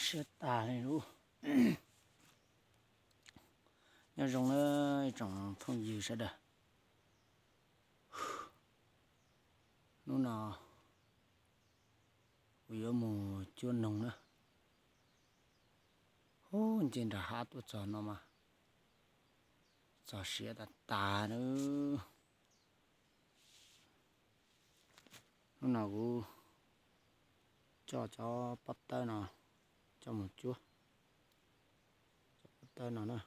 Siab tas li lub. Nyob zoo na ib tsoom phooj ywg sawv daws. Hnub no kuv yuav mus cuab noog na. Hub, nce nram hav tuaj txog no mas txog siav tas tas na. Hnub no kuv coj cov pob tawb no coj mus cuab. Cov pob tawb no na.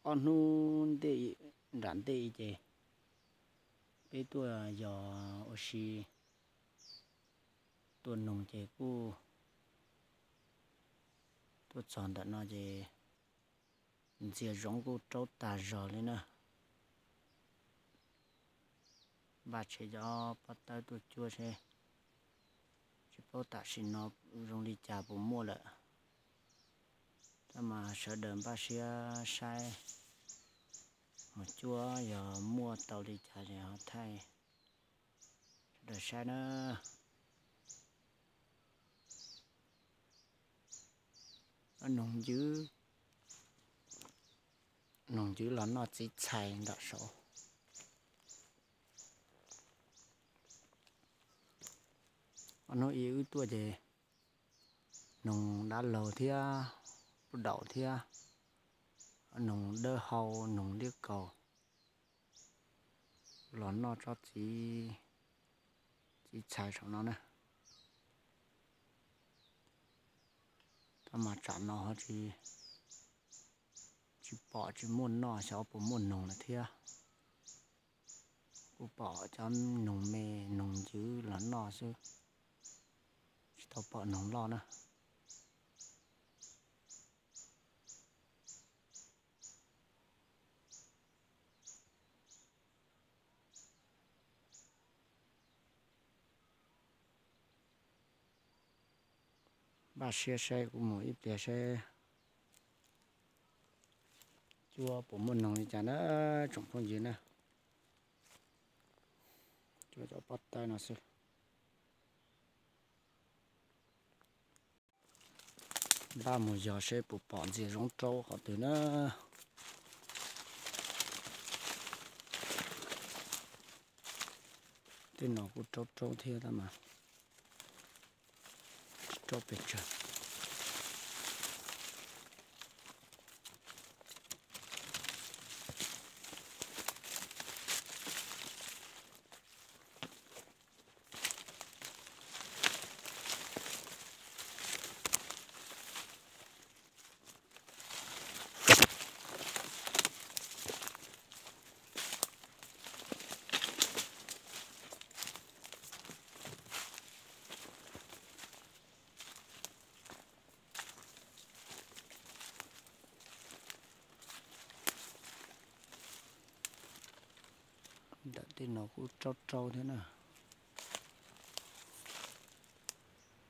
Ob hnub ntej, nram ntej ces peb tuaj yos ua si, tuaj noog ces kuj tuaj txog ntawm no ces ntxias zoov kuj raub tag zog li na. Npaj tshem cov pob tawb tuaj cuab seb, tsis paub tam sim no zoo li cas puas muaj lawm. Tab mas sawv daws npaj siab saib mus cuab, yog muaj tau li cas ces ho thaij sawv daws saib na. Noog ncwb, noog ncwb los noj txiv txhais nram saud. Ob hnub ib wb tuaj ces noog dab laug thiab, pub daum thiab, noog dawb hau, noog liab kaus los noj tsob txiv, txiv txhais saum no na. Tab mas tsam no ho tsis, tsis pom tsis muaj noj xyov puas muaj noog lawm thiab. Kuv pom cov noog me noog ncwb los noj xwb, tsis tau pom noog loj na. Npaj siab saib kuv mus ib pliag saib cuab puas muaj noog li cas na tsoom phooj ywg na. Cuab cov pob tawb no xwb. Npaj mus yog seb puas pom ntxias zoov raub qhov twg na. Tej no kuj raub raub thiab tab mas tsis raub pes tsawg. Ntawm tej no kuj raub raub thiab na.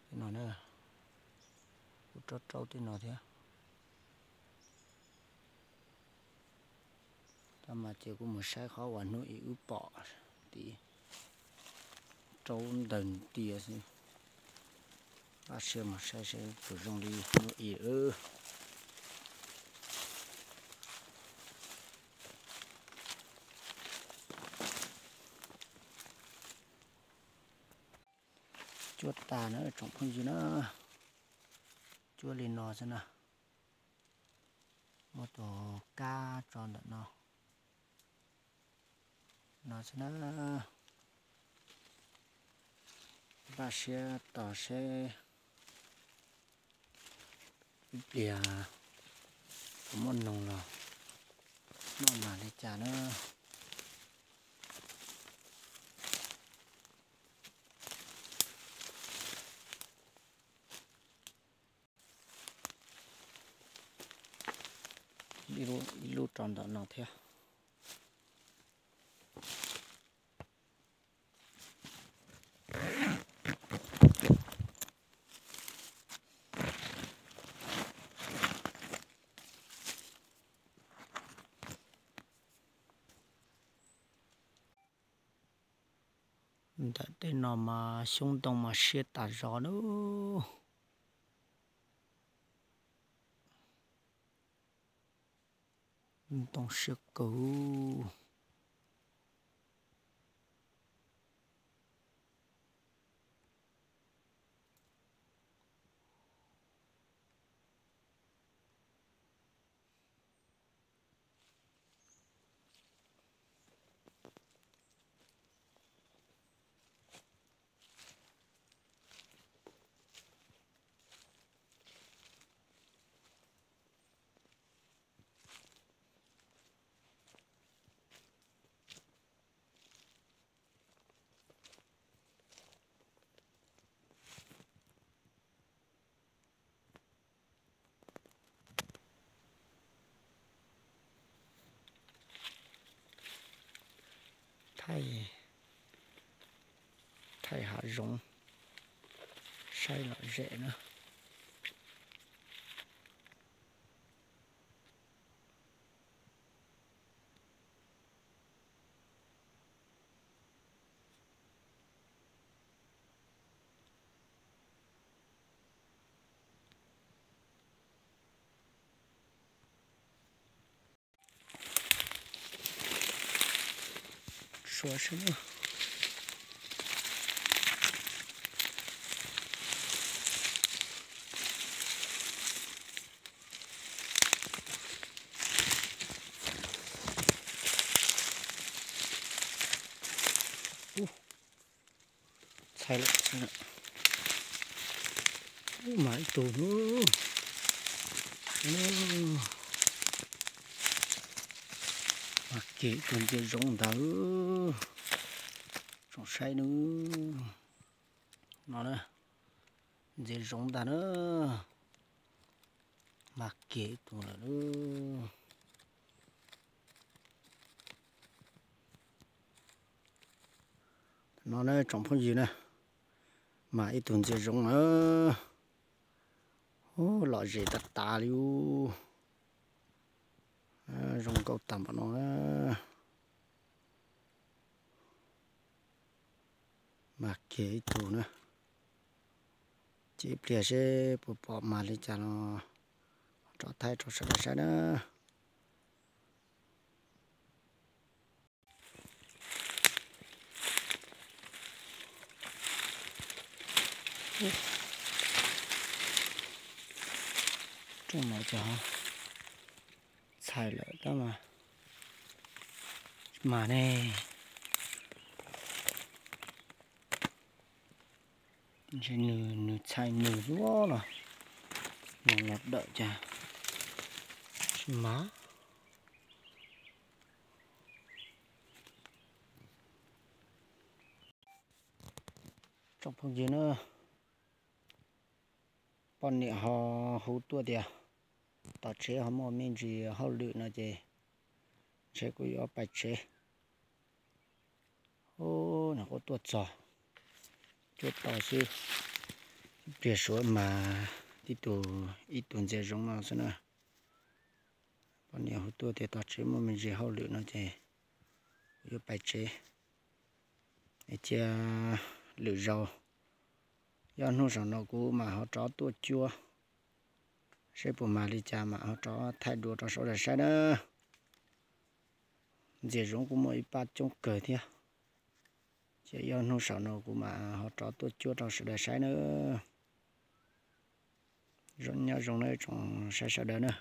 Tej no na, kuj raub raub tej no thiab. Tab mas ces kuv mus saib qhov uas hnub ib wb pom tid, raub ntawg tias xwb. Npaj siab mus saib seb puas zoo li hnub ib. Cuab tas na tsoom phooj ywg na, cuab li no xwb na. Muab tus kab tso ntawm no, no xwb na. Npaj siab tos seb ib pliag puas muaj noog los noj mas li cas na. Ib lub rau ntawm no thiab. Ntawm tej no mas xyoob ntoo mas siab tas zog na. Ntoo siab kawg. Thaij, thaij hav zoov saib lom zem na. Sua seb. Txhais lawm, txhais lawm. Ub, mas ib tug na. Mas kiag ib tug ntsia zoov ntag. Tsoom saib na. No na, ntsia zoov ntag na. Mas kiag ib tug lawm. No na tsoom phooj ywg na, mas ib tug ntsia zoov na. Ub, lom zem tas tas li ub. Zoo nkauj tag npaum no. Mas kiag ib tug na. Ces ib pliag seb puas pom mas li cas los rov thaij rau sawv daws saib na. Rooj no ces txhais lawm tab mas, mas ne, ntshe nws, nws txhais nws luaj los, nws los dawm cas tsis mas. Tsoom phooj ywg na, poj niam ho hu tuaj tias tom tsev ho muaj me ntsis hauj lwm no ces ntshe kuv yuav pais tsev. Ub, nyuam qhuav tuaj txog cuab tau xwb, ib pliag suav mas tib tug, ib tug ntsia zoov no xwb na. Poj niam hu tuaj tias tom tsev muaj me ntsis hauj lwm no ces kuv yuav pais tsev. Cia lwm zaus, yog hnub saum no kuv mam ho rov tuaj cuab, seb puas mas li cas mam ho rov thaij dua rau sawv daws saib na. Ntsia zoov kuj muaj ib pab coob kawg thiab. Ces yog hnub saum no kuv mam ho rov tuaj cuab rau sawv daws saib na. Zoo nyob zoo na tsoom saib sawv daws na.